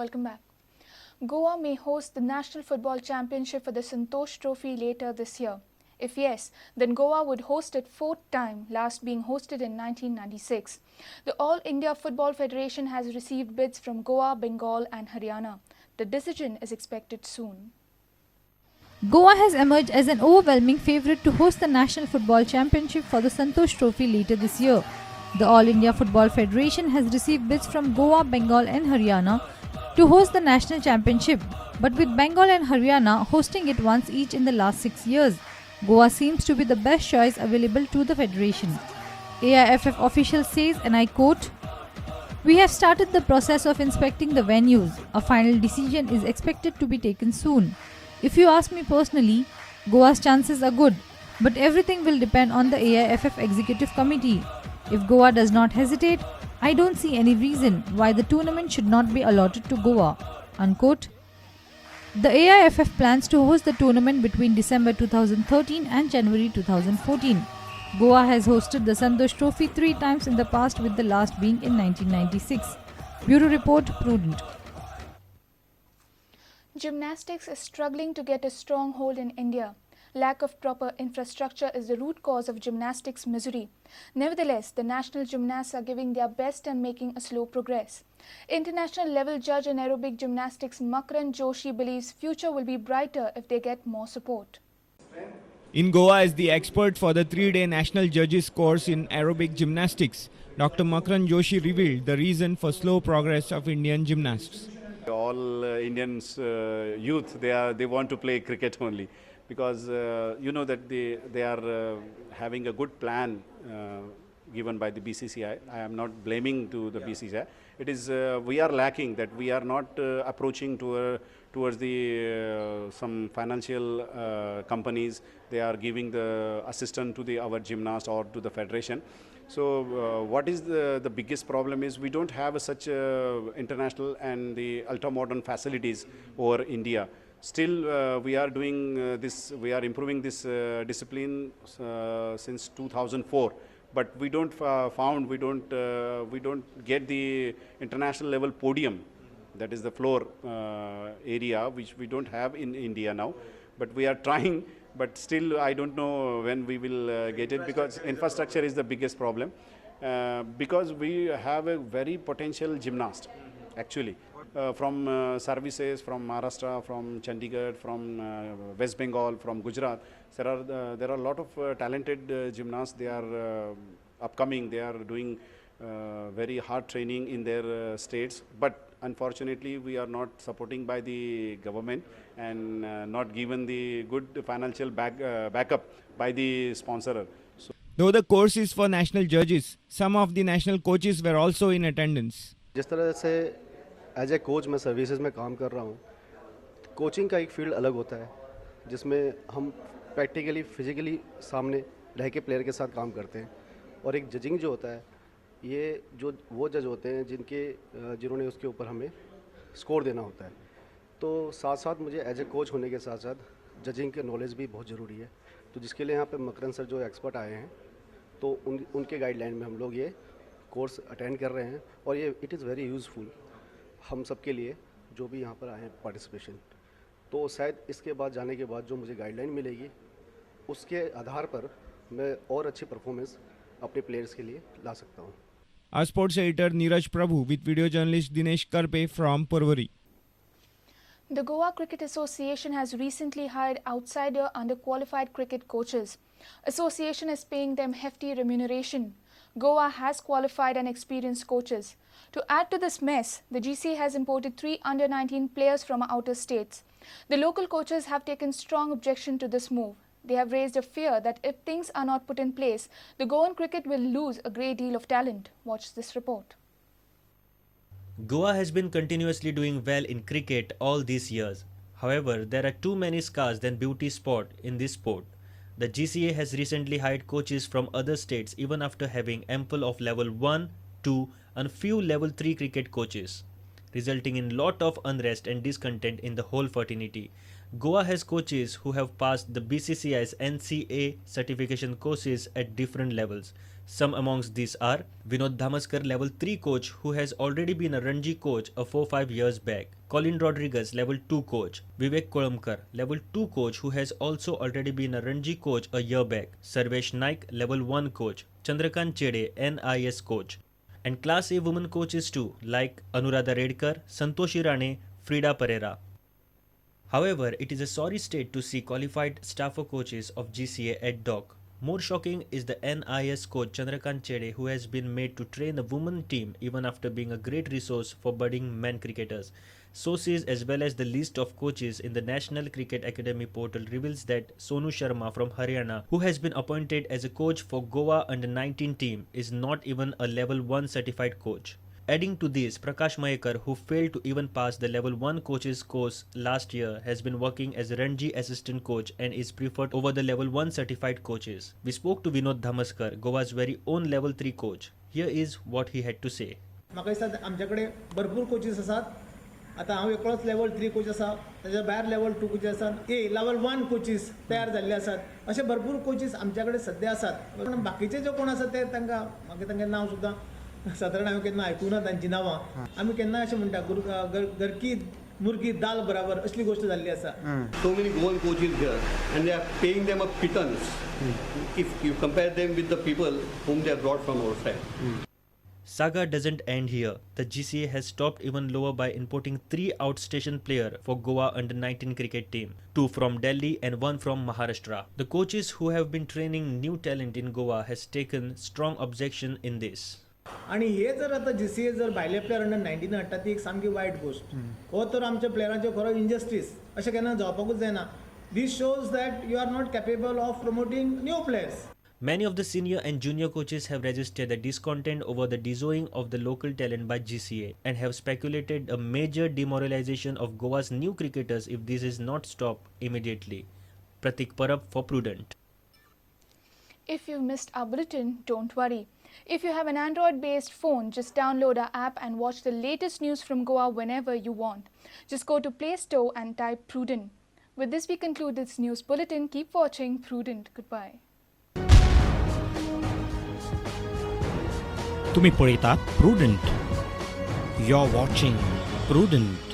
Welcome back. Goa may host the National Football Championship for the Santosh Trophy later this year. If yes, then Goa would host it fourth time, last being hosted in 1996. The All India Football Federation has received bids from Goa, Bengal and Haryana. The decision is expected soon. Goa has emerged as an overwhelming favourite to host the National Football Championship for the Santosh Trophy later this year. The All India Football Federation has received bids from Goa, Bengal and Haryana to host the National Championship, but with Bengal and Haryana hosting it once each in the last 6 years, Goa seems to be the best choice available to the federation. AIFF official says, and I quote, "We have started the process of inspecting the venues. A final decision is expected to be taken soon. If you ask me personally, Goa's chances are good, but everything will depend on the AIFF Executive Committee. If Goa does not hesitate, I don't see any reason why the tournament should not be allotted to Goa." Unquote. The AIFF plans to host the tournament between December 2013 and January 2014. Goa has hosted the Santosh Trophy 3 times in the past, with the last being in 1996. Bureau Report, Prudent. Gymnastics is struggling to get a stronghold in India. Lack of proper infrastructure is the root cause of gymnastics misery. Nevertheless, the national gymnasts are giving their best and making a slow progress. International level judge in aerobic gymnastics Makrand Joshi believes future will be brighter if they get more support. In Goa as the expert for the 3-day national judges course in aerobic gymnastics, Dr. Makrand Joshi revealed the reason for slow progress of Indian gymnasts. All Indians youth, they want to play cricket only, because you know that they are having a good plan given by the BCCI. I am not blaming to the BCCI. It is we are lacking that we are not approaching towards the some financial companies. They are giving the assistance to the our gymnast or to the federation. So what is the biggest problem is we don't have such international and the ultra modern facilities over India. Still, we are doing this, we are improving this discipline since 2004, but we don't we don't get the international level podium, that is the floor area, which we don't have in India now. But we are trying, but still I don't know when we will get it, because infrastructure is the biggest problem. Because we have a very potential gymnast, actually. From services, from Maharashtra, from Chandigarh, from West Bengal, from Gujarat, there are a lot of talented gymnasts. They are upcoming. They are doing very hard training in their states. But unfortunately, we are not supporting by the government and not given the good financial backup by the sponsor. So, though the course is for national judges, some of the national coaches were also in attendance. जिस तरह से as a coach मैं services में काम कर रहा हूँ, coaching का एक फील्ड अलग होता है जिसमें हम प्रैक्टिकली फिजिकली सामने रह के प्लेयर के साथ काम करते हैं, और एक जजिंग जो होता है ये जो वो जज होते हैं जिन्होंने उसके ऊपर हमें स्कोर देना होता है। तो साथ साथ मुझे एज ए कोच होने के साथ साथ जजिंग के नॉलेज भी बहुत ज़रूरी है, तो जिसके लिए यहाँ पे मकरंद सर जो एक्सपर्ट आए हैं तो उनके गाइडलाइन में हम लोग ये कोर्स अटेंड कर रहे हैं, और ये it is very useful हम सब के लिए जो भी यहाँ पर आए हैं पार्टिसिपेशन। तो शायद इसके बाद जाने के बाद जो मुझे गाइडलाइन मिलेगी उसके आधार पर मैं और अच्छी परफॉर्मेंस अपने प्लेयर्स के लिए ला सकता हूँ। Our sports editor Neeraj Prabhu with video journalist Dinesh Karpe from Porvorim. The Goa Cricket Association has recently hired outsider underqualified cricket coaches. Association is paying them hefty remuneration. Goa has qualified and experienced coaches. To add to this mess, the GC has imported 3 under-19 players from outer states. The local coaches have taken strong objection to this move. They have raised a fear that if things are not put in place, the Goan cricket will lose a great deal of talent. Watch this report. Goa has been continuously doing well in cricket all these years. However, there are too many scars than beauty spot in this sport. The GCA has recently hired coaches from other states even after having ample of level 1, 2 and few level 3 cricket coaches, resulting in lot of unrest and discontent in the whole fraternity. Goa has coaches who have passed the BCCI's NCA certification courses at different levels. Some amongst these are Vinod Dhamaskar, level 3 coach who has already been a Ranji coach a 4-5 years back. Colin Rodriguez, level 2 coach. Vivek Kolambkar, level 2 coach who has also already been a Ranji coach a year back. Sarvesh Naik, level 1 coach. Chandrakant Chede, NIS coach. And Class A women coaches too, like Anuradha Redkar, Santoshi Rane, Frida Pereira. However, it is a sorry state to see qualified staffer coaches of GCA at dock. More shocking is the NIS coach Chandrakant Chede, who has been made to train the women team even after being a great resource for budding men cricketers. Sources as well as the list of coaches in the National Cricket Academy portal reveals that Sonu Sharma from Haryana, who has been appointed as a coach for Goa under-19 team, is not even a level 1 certified coach. Adding to this, Prakash Mayekar, who failed to even pass the level 1 coaches course last year, has been working as Ranji assistant coach and is preferred over the level 1 certified coaches. We spoke to Vinod Dhamaskar, Goa's very own level 3 coach. Here is what he had to say. म्हाका दिसता आमचे कडेन भरपूर coaches आसात. आतां हांव एकलोच level 3 coach आसा, ताच्या भायर लेवल 2 कोचीस आसात, ए लेवल 1 कोचीस तयार जाल्ले आसात. अशे भरपूर कोचीस आमचे कडेन सद्या आसात. पूण बाकीचे जे कोण आसात ते तांकां मागीर तांचें नांव सुद्दां सादारण हांवें केन्ना आयकूना तांची नांवां. आमी केन्ना अशें म्हणटा गरकी मुर्गी दाल बराबर असली गोश्ट जाल्ली आसा. So many Goan coaches here and they are paying them a pittance if you compare them with the people whom they have brought from outside. Saga doesn't end here. The GCA has stopped even lower by importing 3 outstation players for Goa under-19 cricket team, 2 from Delhi and 1 from Maharashtra. The coaches who have been training new talent in Goa has taken strong objection in this. आनी हे जर आतां जी C ए जर भायले player under 19 हाडटा ती एक सामकी वायट गोश्ट. हो तर आमच्या प्लेयरांचो खरो इनजस्टीस, अशें केन्ना जावपाकूच जायना. This shows that you are not capable of promoting new players. Many of the senior and junior coaches have registered their discontent over the disowning of the local talent by GCA and have speculated a major demoralization of Goa's new cricketers if this is not stopped immediately. Pratik Parab for Prudent. If you've missed our bulletin, don't worry. If you have an Android-based phone, just download our app and watch the latest news from Goa whenever you want. Just go to Play Store and type Prudent. With this, we conclude this news bulletin. Keep watching Prudent. Goodbye. तुम्ही पळयतात Prudent. You are watching Prudent.